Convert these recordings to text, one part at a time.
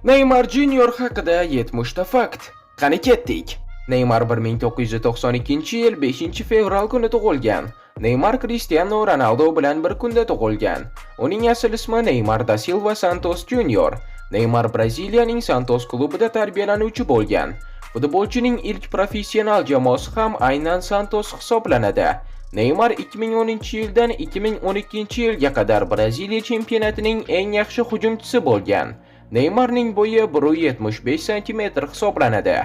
Neymar Junior haqida 70 ta fakt. Qani ketdik. Neymar 1992-yil 5-fevral kuni tug'ilgan. Neymar Cristiano Ronaldo bilan bir kunda tug'ilgan. Uning asl ismi Neymar da Silva Santos Junior. Neymar Braziliyaning Santos klubida tarbiyalanuvchi bo'lgan. Futbolchining ilk professional jamoasi ham aynan Santos hisoblanadi. Neymar 2010-yildan 2012-yilga qadar Braziliya chempionatining eng yaxshi hujumchisi bo'lgan. Neymarning bo'yi 1,75 sm hisoblanadi.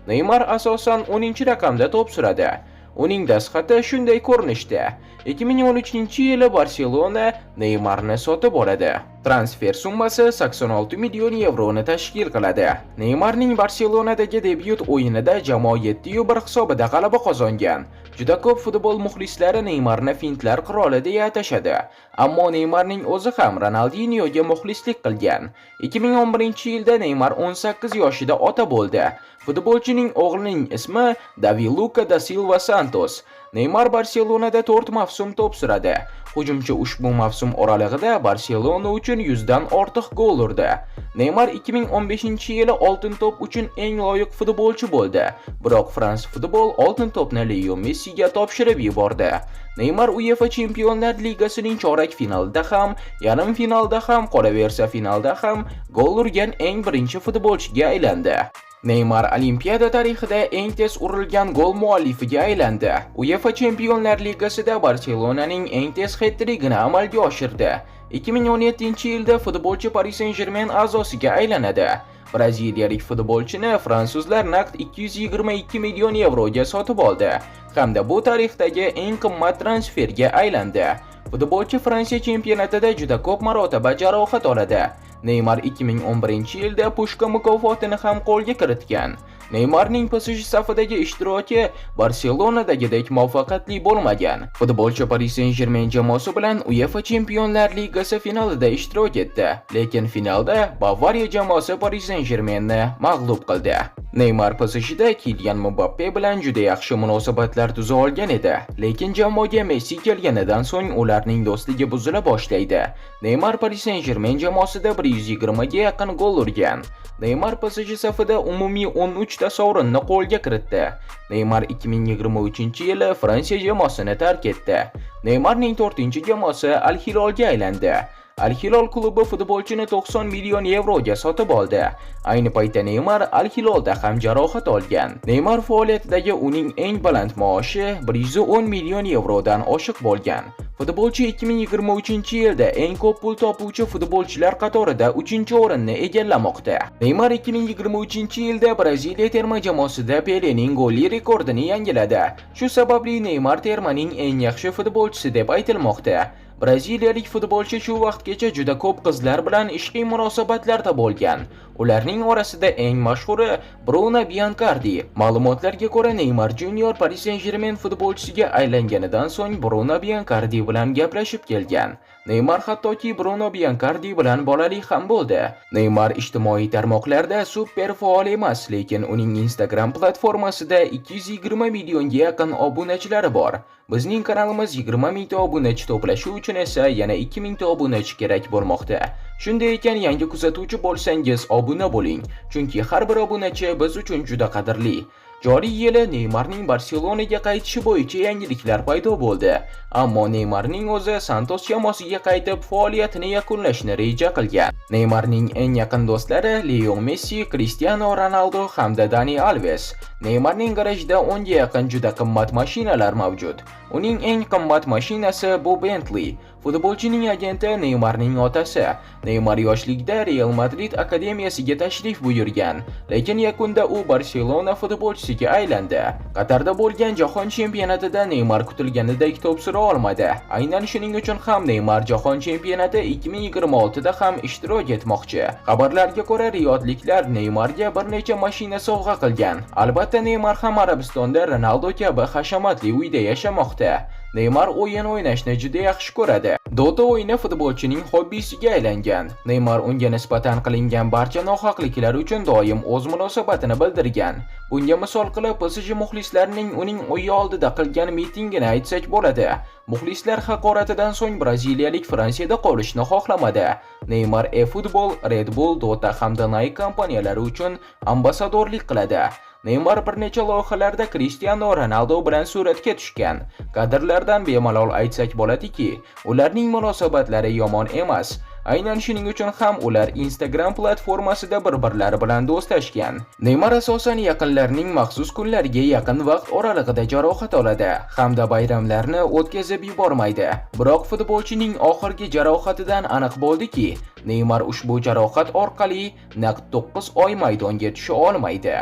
Neymar asosan 10-raqamda to'p suradi. Uning dastxati shunday ko'rinishda. 2013-yili Barselona Neymarni sotib oladi. Transfer summasi 86 million yevroni tashkil qiladi. Neymarning Barselonadagi debyut o'yinida jamoa 7-1 hisobida g'alaba qozongan. Juda ko'p futbol muxlislari Neymarni fintlar qiroli deya atashadi. Ammo Neymarning o'zi ham Ronaldinyoga muxlislik qilgan. 2011-yilda Neymar 18 yoshida ota bo'ldi. Futbolchining o'g'lining ismi Davi Luka da Silva Santos. Neymar Barselonada 4 mavsum to'p suradi. Hujumchi ushbu mavsum oralig'ida Barselona uchun 100 dan ortiq gol urdi. Neymar 2015-yili Oltin to'p uchun eng loyiq futbolchi bo'ldi. Biroq France Football Oltin to'pni Leo Messiga topshirib yubordi. Neymar UEFA Chempionlar Ligasining chorak finalida ham, yarim finalda ham, qolaversa finalda ham gol urgan eng birinchi futbolchiga aylandi. Neymar Olimpiada tarixida eng tez urilgan gol muallifiga aylandi. UEFA Chempionlar Ligasida Barselonaning eng tez het-trigini amalga oshirdi. 2017-yilda futbolchi Paris Saint-Germain a'zosiga aylanadi. Braziliyalik futbolchini fransuzlar naqd 222 million yevroga sotib oldi hamda bu tarixdagi eng qimmat transferga aylandi. Futbolchi Fransiya chempionatida juda ko'p marotaba jarohat oladi. Neymar 2011-yilda Pushka mukofotini ham qo'lga kiritgan. Neymarning PSG safidagi ishtiroki Barselonadagidek muvaffaqiyatli bo'lmagan. Futbolchi Paris Saint-Germain jamoasi bilan UEFA Chempionlar Ligasi finalida ishtirok etdi, lekin finalda Bavariya jamoasi Paris Saint-Germainni mag'lub qildi. Neymar PSJda Kilian Mbappe bilan juda yaxshi munosabatlar tuza olgan edi, lekin jamoaga Messi kelganidan so'ng ularning do'stligi buzila boshlaydi. Neymar Paris Saint-Germain jamoasida 120 ga yaqin gol urgan. Neymar PSG safida umumiy 13 ta sovrinni qo'lga kiritdi. Neymar 2023-yili Fransiya jamoasini tark etdi. Neymarning 4-jamoasi Al Hilolga aylandi. Al Hilol klubi futbolchini 90 million yevroga sotib oldi. Ayni paytda Neymar Al Hilolda ham jarohat olgan. Neymar faoliyatidagi uning eng baland maoshi 110 million yevrodan oshiq bo'lgan. Futbolchi 2023-yilda eng ko'p pul topuvchi futbolchilar qatorida 3-o'rinni egallamoqda. Neymar 2023-yilda Braziliya terma jamoasida Pelening golli rekordini yangiladi. Shu sababli Neymar termaning eng yaxshi futbolchisi deb aytilmoqda. Braziliyalik futbolchi shu vaqtgacha juda ko'p qizlar bilan ishqiy munosabatlarda bo'lgan. Ularning orasida eng mashhuri Bruna Biancardi. Ma'lumotlarga ko'ra, Neymar Junior Paris Saint-Germain futbolchisiga aylanganidan so'ng Bruna Biancardi bilan gaplashib kelgan. Neymar hattoki Bruno Biancardi bilan bolali ham bo'ldi. Neymar ijtimoiy tarmoqlarda super faol emas, lekin uning Instagram platformasida 220 millionga yaqin obunachilari bor. Bizning kanalimiz 20 mingta obunachi to'plashi uchun esa yana 2 mingta obunachi kerak bo'lmoqda. Shunday ekan, yangi kuzatuvchi bo'lsangiz, obuna bo'ling, chunki har bir obunachi biz uchun juda qadrli. Joriy yili Neymarning Barselonaga qaytishi bo'yicha yangiliklar paydo bo'ldi. Ammo Neymarning o'zi Santos jamoasiga qaytib faoliyatini yakunlashni reja qilgan. Neymarning eng yaqin do'stlari Leo Messi, Cristiano Ronaldo hamda Dani Alves. Neymarning garajida 10 ga yaqin juda qimmat mashinalar mavjud. Uning eng qimmat mashinasi bu Bentley. Futbolchining agenti Neymarning otasi. Neymar yoshligida Real Madrid akademiyasiga tashrif buyurgan, lekin yakunda u Barselona futbolchisiga aylandi. Qatarda bo'lgan jahon chempionatida Neymar kutilganidek to'p sura olmadi. Aynan shuning uchun ham Neymar jahon chempionati 2026 da ham ishtirok etmoqchi. Xabarlarga ko'ra, riyodliklar Neymarga bir necha mashina sovg'a qilgan. Albatta, Neymar ham Arabistonda Ronaldo kabi hashamatli uyda yashamoqda. Neymar o'yin o'ynashni juda yaxshi ko'radi. Dota o'yini futbolchining hobbisiga aylangan. Neymar unga nisbatan qilingan barcha nohaqliklar uchun doim o'z munosabatini bildirgan. Bunga misol qilib PSG muxlislarining uning uyi oldida qilgan mitingini aytsak bo'ladi. Muxlislar haqoratidan so'ng braziliyalik Fransiyada qolishni xohlamadi. Neymar eFootball, Red Bull, Dota hamda Nike kompaniyalari uchun ambassadorlik qiladi. Neymar bir necha loyihalarda Cristiano Ronaldo bilan suratga tushgan. Kadrlardan bemalol aytsak bo'ladiki, ularning munosabatlari yomon emas. Aynan shuning uchun ham ular Instagram platformasida bir-birlari bilan do'stlashgan. Neymar asosan yaqinlarining maxsus kunlariga yaqin vaqt oralig'ida jarohat oladi hamda bayramlarni o'tkazib yubormaydi. Biroq futbolchining oxirgi jarohatidan aniq bo'ldiki, Neymar ushbu jarohat orqali naq 9 oy maydonga tusha olmaydi.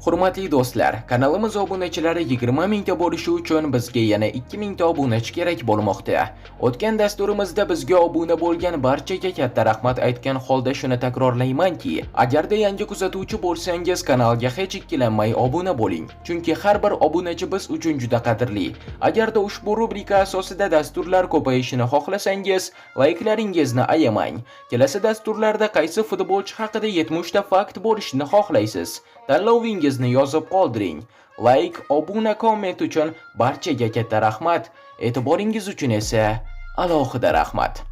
Hurmatli do'stlar, kanalimiz obunachilari 20 mingta bo'lishi uchun bizga yana 2 mingta obunachi kerak bo'lmoqda. O'tgan dasturimizda bizga obuna bo'lgan barchaga katta rahmat aytgan holda shuni takrorlaymanki, agarda yangi kuzatuvchi bo'lsangiz, kanalga hech ikkilanmay obuna bo'ling. Chunki har bir obunachi biz uchun juda qadrli. Agarda ushbu rubrika asosida dasturlar ko'payishini xohlasangiz, layklaringizni ayamang. Kelasi dasturlarda qaysi futbolchi haqida 70 ta fakt bo'lishini xohlaysiz? Tanlovingizni yozib qoldiring. Layk, obuna, komment uchun barchaga katta rahmat. E'tiboringiz uchun esa alohida rahmat.